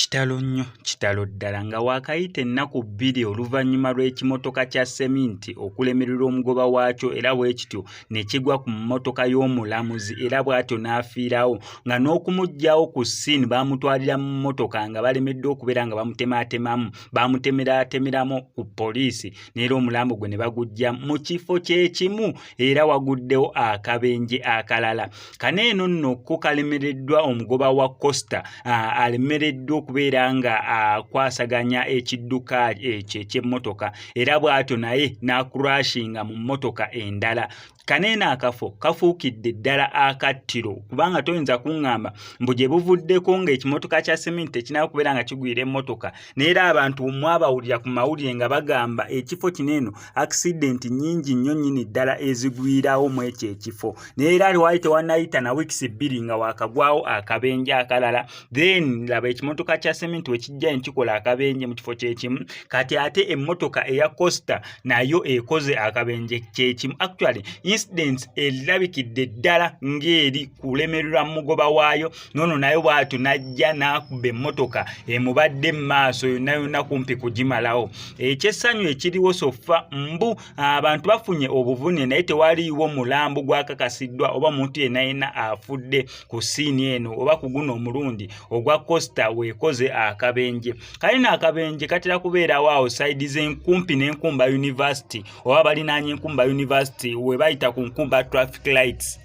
Kitalo nnyo, kitalo ddala nga waakayita ennaku 2 oluvannyuma lw'ekimotoka kya seminti okulemererwa omugoba waakyo era bwe kityo ne kigwa ku mmotoka y'omulamuzi era bw'atyo n'afiirawo nga n'okumuggyawo ku scene baamutwalira mu mmotoka nga balemeddwa okubeera nga bamutematemamu bamutemeratemeramu ku poliisi n'era omulambo gwe ne baguggya mu kifo kye kimu era waguddewo akabenje akalala. Kano eno nno ko kalemereddwa omugoba wa coaster, alemereddwa okubeera nga akwasaganya ekidduka ekyo eky'emmotoka era bw'atyo naye n'acrashinga mu mmotoka endala. Kano eno akafo kafuukidde ddala akattiro kubanga toyinza kuŋŋamba mbu gye buvuddeko ng'ekimotoka kya seminti tekinaba kubeera nga kigwira emmotoka, naye abantu mwabawulira ku mawulire nga bagamba ekifo kino eno accident nnyingi nnyo nnyini ddala ezigwirawo mu ekyo ekifo. Naye era waali tewannayita na weeks 2 nga waakagwawo akabenje akalala. Then laba ekimotoka kya seminti wekijja ne kikola akabenje mu kifo kyekimu. Kati ate emmotoka eya coaster nayo ekoze akabenje kyekimu. Actually, incidents erabikidde ddala ng'eri kulemererwa mugoba waayo noono naye bw'atyo n'ajja n'akuba emmotoka emubadde mu maaso yonna yonna kumpi kugimalawo. Ekyessanyu ekiriwo so far mbu abantu bafunye obuvune, naye tewaliiwo mulambo gwakakasiddwa oba muntu yenna yenna afudde ku scene eno oba ku guno omulundi ogwa coaster weekoze akabenje. Kalina akabenje katera kubeerawo awo side z'enkumpi n'Enkumba University oba balinaanye Enkumba University we bayita ku Nkumba traffic lights.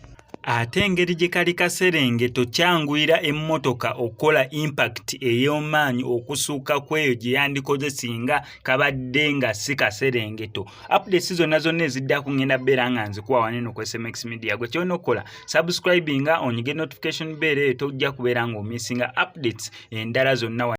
Ate engeri gye kali kaserengeto, kyanguyira emmotoka okukola impact ey'amaanyi okusukka ku eyo gye yandikoze singa kabadde nga si kaserengeto. Updates zonna zonna eziddako ngenda beera nga nzikuwa waneno ku SMX Media. Gwe kyolina okukola, subscribinga, onyige notification bell eyo, tojja kubeera ng'omissinga updates endala zonna.